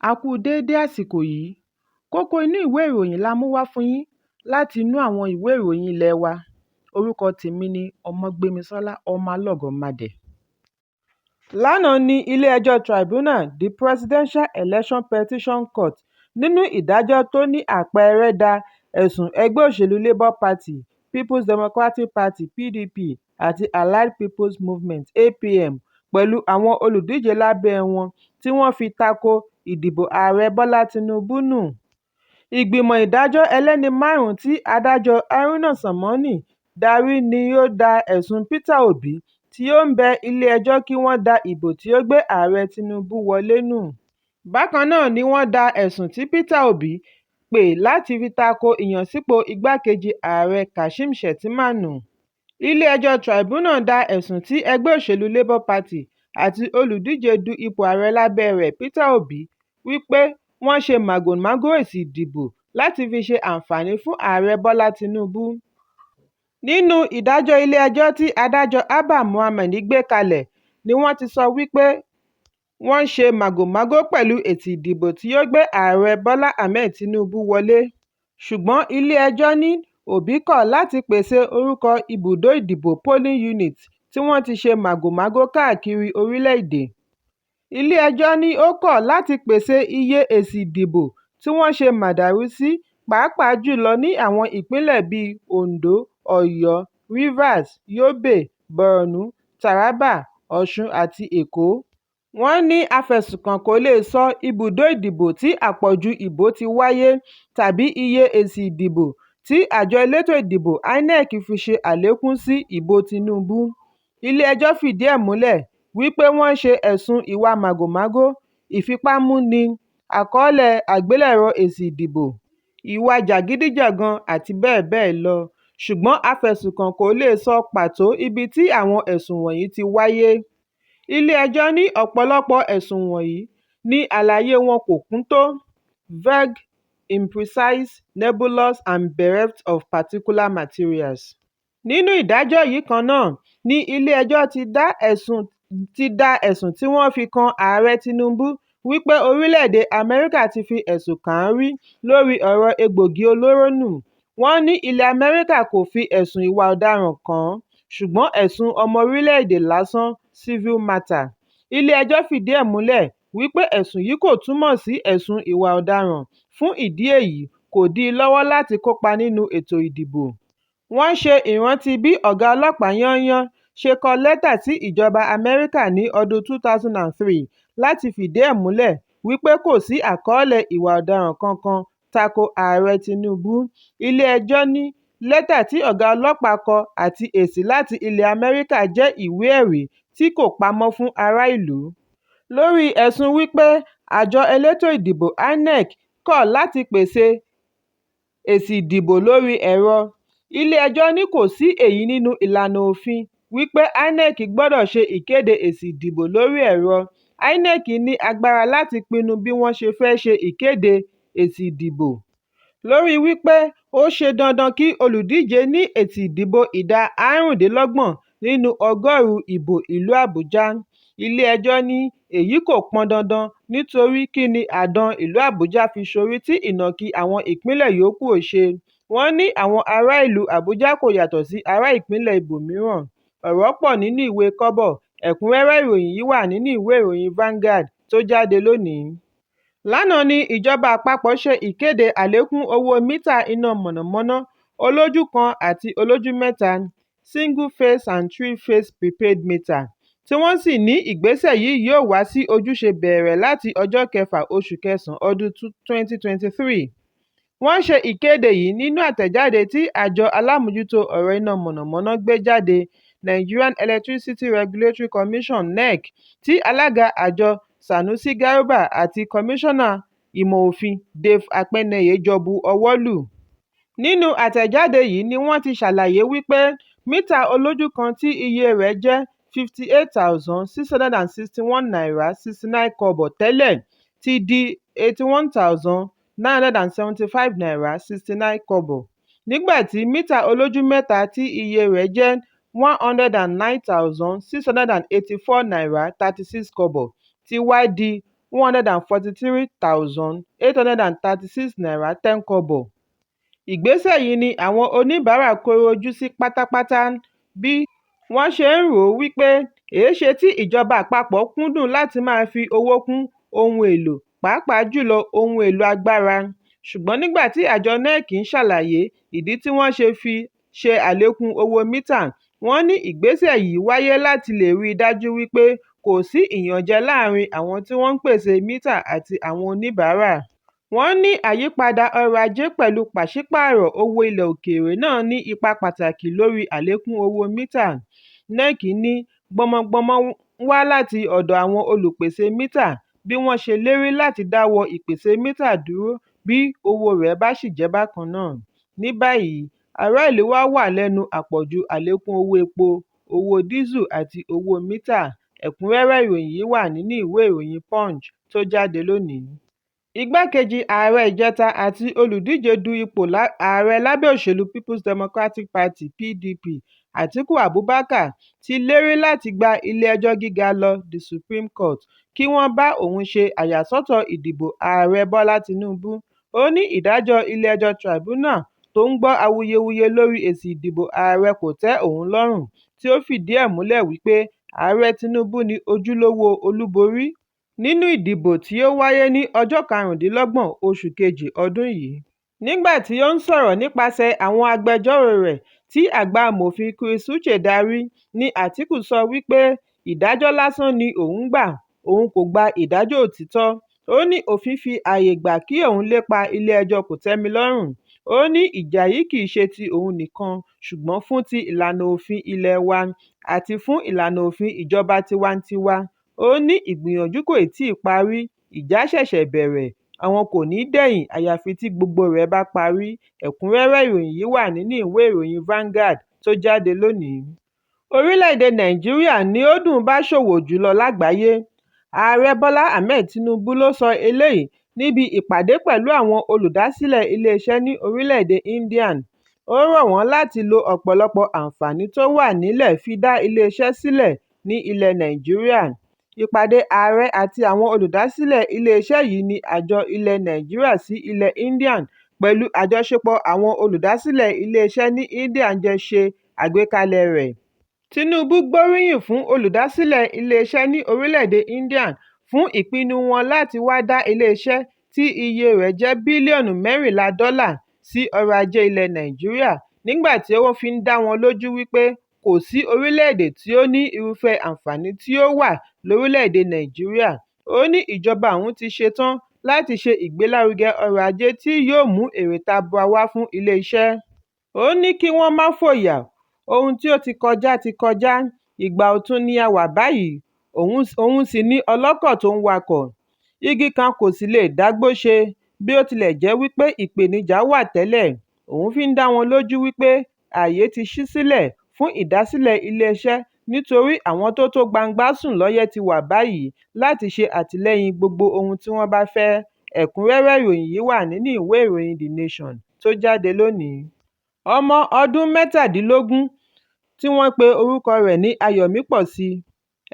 A kú déédé àsìkò yìí. Kókó inú ìwé ìròyìn la mú wá fún yín láti inú àwọn ìwé ìròyìn ilé wa. Orúkọ tèmi ni Ọmọgbémisọ́lá Ọmọlọ́gọ̀mádẹ. Lánàá ní ilé-ẹjọ́ Tribunal, the Presidential Election Petition Court, nínú ìdájọ́ tó ní àpẹẹrẹ da ẹ̀sùn ẹgbẹ́ òṣèlú Labour Party, People's Democratic Party (PDP) àti Allied People's Movement (APM) pẹ̀lú àwọn olùdíje lábẹ́ẹ wọn tí wọ́n fi tako ìdìbò Ààrẹ Bọ́lá Tinubu nù. Ìgbìmọ̀ ìdájọ́ ẹlẹ́ni márùn-ún tí adájọ́ Haruna Tsammani darí ni ó dá ẹ̀sùn Peter Obi tí ó ń bẹ ilé-ẹjọ́ kí wọ́n da ìbò tí ó gbé Ààrẹ Tinubu wọlé nù. Bákan náà ni wọ́n da ẹ̀sùn tí Peter Obi pè láti fi tako ìyànsípò igbákejì ààrẹ Kashim Shettima nù. Ilé-ẹjọ́ Tribunal da ẹ̀sùn tí ẹgbẹ́ òṣèlú Labour Party àti olùdíje du ipò ààrẹ lábẹ́ẹ rẹ̀ Peter Obi wí pé wọ́n ṣe màgòmágó èsì ìdìbò láti fi ṣe àǹfààní fún Ààrẹ Bọ́lá Tinubu. Nínú ìdájọ́ ilé-ẹjọ́ tí adájọ́ Abba Mohammed gbé kalẹ̀ ni wọ́n ti sọ wípé wọ́n ṣe màgòmágó pẹ̀lú èsì ìdìbò tí ó gbé Ààrẹ Bọ́lá Ahmed Tinubu wọlé. Ṣùgbọ́n ilé-ẹjọ́ ní Obi kọ̀ láti pèsè orúkọ ibùdó ìdìbò polling units tí wọ́n ti ṣe màgòmágó káàkiri orílẹ̀-èdè. Ilé-ẹjọ́ ní ó kọ̀ láti pèsè iye èsì ìdìbò tí wọ́n ṣe màdàrú sí pàápàá jù lọ ní àwọn ìpínlẹ̀ bíi Ondo, Ọ̀yọ́, Rivers, Yobe, Borno, Taraba, Ọ̀ṣun àti Èkó. Wọ́n ní afẹ̀sùnkàn kò lè sọ ibùdó ìdìbò tí àpọ̀jù ìbò ti wáyé tàbí iye èsì ìdìbò tí àjọ elétò ìdìbò INEC fi ṣe àlékún sí ìbò Tinubu. Ilé-ẹjọ́ fìdí ẹ̀ múlẹ̀ wípé wọ́n ṣe ẹ̀sùn ìwà màgòmágó, ìfipámúni, àkọọ́lẹ̀ àgbélẹ̀rọ èsì ìdìbò, ìwà jàgídíjàgan àti bẹ́ẹ̀ bẹ́ẹ̀ lọ, ṣùgbọ́n afẹ̀sùnkàn kò lè sọ pàtó ibi tí àwọn ẹ̀sùn wọ̀nyí ti wáyé. Ilé-ẹjọ́ ní ọ̀pọ̀lọpọ̀ ẹ̀sùn wọ̀nyí ni àlàyé wọn kò kún tó "vague, imprecise, nebulous and bereft of particular materials". Nínú ìdájọ́ yìí kan náà ní ilé-ẹjọ́ ti da ẹ̀sùn tí wọ́n fi kan Ààrẹ Tinubu wípé orílẹ̀-èdè Amẹ́ríkà ti fi ẹ̀sùn kàn án rí lórí ọ̀rọ̀ egbòogi olóró nù. Wọ́n ní ilẹ̀ Amẹ́ríkà kò fi ẹ̀sùn ìwà ọ̀daràn kàn án, ṣùgbọ́n ẹ̀sùn ọmọ orílẹ̀-èdè lásán "civil matter". Ilé-ẹjọ́ fìdí ẹ̀ múlẹ̀ wípé ẹ̀sùn yìí kò túmọ̀ sí ẹ̀sùn ìwà ọ̀daràn, fún ìdí èyí kò dí i lọ́wọ́ láti kópa nínú ètò ìdìbò. Wọ́n ṣe ìrántí bí ọ̀gá ọlọ́pàá yányán ṣe kọ lẹ́tà sí ìjọba Amẹ́ríkà ní ọdún 2003 láti fìdí ẹ̀ múlẹ̀ wípé kò sí àkọọ́lẹ̀ ìwà ọ̀daràn kankan tako Ààrẹ Tinubu. Ilé-ẹjọ́ ní lẹ́tà tí ọ̀gá ọlọ́pàá kọ àti èsì láti ilẹ̀ Amẹ́ríkà jẹ́ ìwé ẹ̀rí tí kò pamọ́ fún ará ìlú. Lórí ẹ̀sùn wípé àjọ elétò ìdìbò INEC kọ̀ láti pèsè èsì ìdìbò lórí ẹ̀rọ, ilé-ẹjọ́ ní kò sí èyí nínú ìlànà òfin wípé INEC gbọdọ̀ ṣe ìkéde èsì ìdìbò lórí ẹ̀rọ. INEC ní agbára láti pinnu bí wọ́n ṣe fẹ́ ṣe ìkéde èsì ìdìbò. Lórí wípé ó ṣe dandan kí olùdíje ní èsì ìdìbò ìdá 25 nínú ọgọ́rùn-ún ìbò ìlú Àbújá, ilé-ẹjọ́ ní èyí kò pọn dandan nítorí kí ni àdán ìlú Àbújá fi ṣorí tí ìnàkí àwọn ìpínlẹ̀ yòókù ò ṣe. Wọ́n ní àwọn ará ìlú Àbújá kò yàtọ̀ sí ará ìpínlẹ̀ ibòmíràn. Ọ̀rọ̀ pọ̀ nínú ìwé kọ́bọ̀, ẹ̀kúnrẹ́rẹ́ ìròyìn yìí wà nínú ìwé ìròyìn Vanguard tó jáde lónìí. Lánàá ní ìjọba àpapọ̀ ṣe ìkéde àlékún owó mítà iná mọ̀nàmọ́ná olójú kan àti olójú mẹ́ta (single phase and three-phase prepaid meter), tí wọ́n sì ní ìgbésẹ̀ yìí yóò wá sí ojúṣe bẹ̀rẹ̀ láti ọjọ́ kẹfà oṣù kẹsàn-án ọdún 2023. Wọ́n ṣe ìkéde yìí nínú àtẹ̀jáde tí àjọ alámòójútó ọ̀rọ̀ iná mọ̀nàmọ́ná gbé jáde Nigerian Electricity Regulatory Commission (NERC), tí alága àjọ Sanusi Garba àti Kọmíṣánná Ìmọ̀ Òfin Dave Akpeneye jọ bu ọwọ́ lù. Nínú àtẹ̀jáde yìí ni wọ́n ti ṣàlàyé wípé mítà olójú kan tí iye rẹ̀ jẹ́ ₦58,661.69 tẹ́lẹ̀ ti di ₦81,975.69, nígbà tí mítà olójú mẹ́ta tí iye rẹ̀ jẹ́ ₦109,684.36 ti wá di ₦143,836.10. Ìgbésẹ̀ yìí ni àwọn oníbàárà kọ̀rọ̀ ojú sí pátápátá bí wọ́n ṣe ń rò ó wípé èéṣe tí ìjọba àpapọ̀ kúndùn láti máa fi owó kún ohun èlò, pàápàá jùlọ ohun èlò agbára. Ṣùgbọ́n nígbà tí àjọ NERC ń ṣàlàyé ìdí tí wọ́n ṣe fi ṣe àlékún owó mítà, wọ́n ní ìgbésẹ̀ yìí wáyé láti lè ríi dájú wípé kò sí ìyànjẹ láàárín àwọn tí wọ́n ń pèsè mítà àti àwọn oníbàárà. Wọ́n ní àyípadà ọrọ̀ ajé pẹ̀lú pàṣípààrọ̀ owó ilẹ̀ òkèèrè náà ní ipa pàtàkì lórí àlékún owó mítà. NERC ní gbọ́nmọ́ngbọ́nmọ́n wá láti ọ̀dọ̀ àwọn olùpèsè mítà bí wọ́n ṣe lérí láti dáwọ́ ìpèsè mítà dúró bí owó rẹ̀ bá ṣì jẹ́ bákan náà. Ní báyìí, ará ìlú wá wà lẹ́nu àpọ̀jù àlékún owó epo, owó dísù àti owó mítà. Ẹ̀kúnrẹ́rẹ́ ìròyìn yìí wà nínú ìwé ìròyìn Punch tó jáde lónìí. Igbákejì ààrẹ ìjẹta àti olùdíje du ipò ààrẹ lábẹ́ òṣèlú People's Democratic Party (PDP), Atiku Abubakar, ti lérí láti gba ilé-ẹjọ́ gíga lọ (The Supreme Court) kí wọ́n bá òun ṣe àyàsọ́tọ̀ ìdìbò Ààrẹ Bọ́lá Tinubu. Ó ní ìdájọ́ ilé-ẹjọ́ Tribunal tó ń gbọ́ awuyewuye lórí èsì ìdìbò ààrẹ kò tẹ́ òun lọ́rùn, tí ó fìdí ẹ̀ múlẹ̀ wípé Ààrẹ Tinubu ni ojúlówó olúborí nínú ìdìbò tí ó wáyé ní ọjọ́ 25 oṣù kejì ọdún yìí. Nígbà tí ó ń sọ̀rọ̀ nípasẹ̀ àwọn agbẹjọ́rò rẹ̀ tí àgbà amòfin Chris Uche darí ní Atiku sọ wípé ìdájọ́ lásán ni òun gbà, òun kò gba ìdájọ́ òtítọ́. Ó ní òfin fi àyè gba kí òun lépa ilé-ẹjọ́ kòtẹ́milọ́rùn. Ó ní ìjà yìí kì í ṣe ti òun nìkan ṣùgbọ́n fún ti ìlànà òfin ilẹ̀ wa àti fún ìlànà òfin ìjọba tiwantiwa. Ó ní ìgbìyànjú kò tíì parí, ìjà ṣẹ̀ṣẹ̀ bẹ̀rẹ̀, àwọn kò ní dẹ̀yìn àyàfi tí gbogbo rẹ̀ bá parí. Ẹ̀kúnrẹ́rẹ́ ìròyìn yìí wà nínú ìwé ìròyìn Vanguard tó jáde lónìí. Orílẹ̀-èdè Nàìjíríà ni ó dùn ún bá ṣòwò jùlọ lágbàáyé. Ààrẹ Bọ́lá Ahmed Tinubu ló sọ eléyìí níbi ìpàdé pẹ̀lú àwọn olùdásílẹ̀ ilé-iṣẹ́ ní orílẹ̀-èdè India. Ó rọ̀ wọ́n láti lo ọ̀pọ̀lọpọ̀ àǹfààní tó wà nílẹ̀ fi dá ilé-iṣẹ́ sílẹ̀ ní ilẹ̀ Nàìjíríà. Ìpàdé ààrẹ àti àwọn olùdásílẹ̀ ilé-iṣẹ́ yìí ní àjọ ilẹ̀ Nàìjíríà sí ilẹ̀ India pẹ̀lú àjọṣepọ̀ àwọn olùdásílẹ̀ ilé-iṣẹ́ ní India jọ ṣe àgbékalẹ̀ rẹ̀. Tinubu gbóríyìn fún olùdásílẹ̀ ilé-iṣẹ́ ní orílẹ̀-èdè India fún ìpinnu wọn láti wá dá ilé-iṣẹ́ tí iye rẹ̀ jẹ́ bílíọ̀nù $14 sí ọrọ̀ ajé ilẹ̀ Nàìjíríà nígbà tí ó fi ń dá wọn lójú wípé kò sí orílẹ̀-èdè tí ó ní irúfẹ́ àǹfààní tí ó wà lórílẹ̀-èdè Nàìjíríà. Ó ní ìjọba òun ti ṣe tán láti ṣe ìgbélárugẹ ọrọ̀ ajé tí yóò mú èrè tabua wá fún ilé-iṣẹ́. Ó ní kí wọ́n má fòyà, ohun tí ó ti kọjá ti kọjá, ìgbà ọ̀tun ni a wà báyìí, òun sì ni ọlọ́kọ̀ tó ń wakọ̀, igi kan kò sì lè dágbó ṣe. Bí ó tilẹ̀ jẹ́ wípé ìpèníjà wà tẹ́lẹ̀, òun fi ń dá wọn lójú wípé àyè ti ṣí sílẹ̀ fún ìdásílẹ̀ ilé-iṣẹ́ nítorí àwọn tó tó gbangba sùn lọ́yẹ́ ti wà báyìí láti ṣe àtìlẹ́yìn gbogbo ohun tí wọ́n bá fẹ́. Ẹ̀kúnrẹ́rẹ́ ìròyìn yìí wà nínú ìwé ìròyìn The Nation tó jáde lónìí. Ọmọ ọdún 17 tí wọ́n pe orúkọ rẹ̀ ní Ayọ̀mípọ̀sí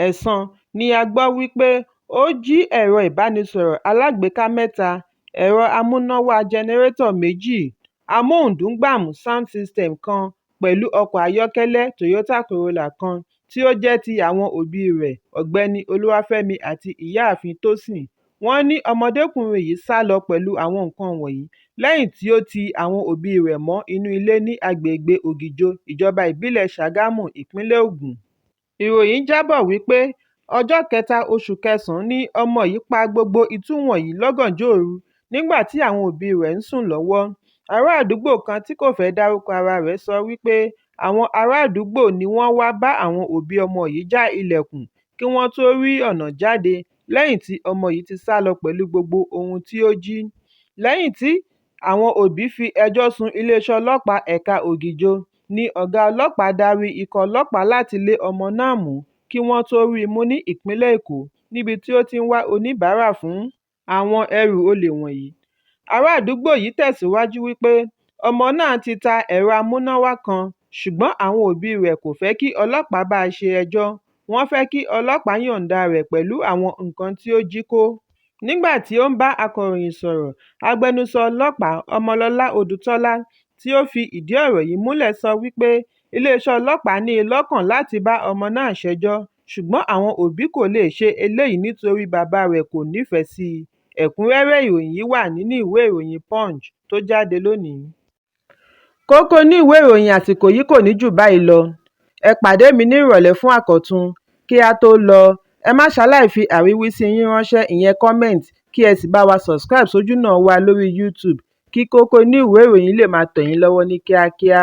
Ẹ̀sán ni a gbọ́ wípé ó jí ẹ̀rọ ìbánisọ̀rọ̀ alágbèéká mẹ́ta, ẹ̀rọ amúnáwá jẹnẹrétọ̀ méjì, amóhùndùngbámú "sound system" kan pẹ̀lú ọkọ̀ ayọ́kẹ́lẹ́ Toyota Corolla kan tí ó jẹ́ ti àwọn òbíi rẹ̀, Ọ̀gbẹ́ni Olúwafẹ́mi àti Ìyáàfin Tósìn. Wọ́n ní ọmọdékùnrin yìí sá lọ pẹ̀lú àwọn nǹkan wọ̀nyí lẹ́yìn tí ó ti àwọn òbíi rẹ̀ mọ́ inú ilé ní agbègbè Ògìjò, ìjọba ìbílẹ̀ Ṣàgámù, ìpínlẹ̀ Ògùn. Ìròyìn jábọ̀ wípé ọjọ́ 3 oṣù kẹsàn-án ni ọmọ yìí pa gbogbo itú wọ̀nyí lọ́gànjọ́ òru nígbà tí àwọn òbíi rẹ̀ ń sùn lọ́wọ́. Ará àdúgbò kan tí kò fẹ́ dárúkọ ara rẹ̀ sọ wípé àwọn ará àdúgbò ni wọ́n wá bá àwọn òbí ọmọ yìí já ilẹ̀kùn kí wọ́n tó rí ọ̀nà jáde lẹ́yìn tí ọmọ yìí ti sá lọ pẹ̀lú gbogbo ohun tí ó jí. Lẹ́yìn tí àwọn òbí fi ẹjọ́ sun iléeṣẹ́ ọlọ́pàá ẹ̀ka Ògìjò ní ọ̀gá ọlọ́pàá darí ikọ̀ ọlọ́pàá láti lé ọmọ náà mú kí wọ́n tóó rí i mú ní ìpínlẹ̀ Èkó níbi tí ó ti ń wá oníbàárà fún àwọn ẹrù olè wọ̀nyí. Ará àdúgbò yìí tẹ̀síwájú wípé ọmọ náà ti ta ẹ̀rọ amúnáwá kan ṣùgbọ́n àwọn òbíi rẹ̀ kò fẹ́ kí ọlọ́pàá bá a ṣe ẹjọ́, wọ́n fẹ́ kí ọlọ́pàá yọ̀ǹda rẹ̀ pẹ̀lú àwọn nǹkan tí ó jí kó. Nígbà tí ó ń bá akọ̀ròyìn sọ̀rọ̀, agbẹnusọ ọlọ́pàá Ọmọlọ́lá Odùtọ́lá tí ó fi ìdí ọ̀rọ̀ yìí múlẹ̀ sọ wípé iléeṣẹ́ ọlọ́pàá ní i lọ́kàn láti bá ọmọ náà ṣẹjọ́ ṣùgbọ́n àwọn òbí kò leè ṣe eléyìí nítorí bàbáa rẹ̀ kò nífẹ̀ẹ́ sí i. Ẹ̀kúnrẹ́rẹ́ ìròyìn yìí wà nínú ìwé ìròyìn Punch tó jáde lónìí. Kókó inú ìwé ìròyìn àsìkò yìí kò ní jù báyìí lọ, ẹ pàdé mi ní ìrọ̀lẹ́ fún àkọ́tún. Kí á tó lọ, ẹ má ṣaláì fi àríwísí yín ránṣẹ́ ìyẹn comment kí ẹ sì bá wa subscribe sójúnà wa lórí YouTube kí kókó inú ìwé ìròyìn lè máa tẹ̀ yín lọ́wọ́ ní kíákíá.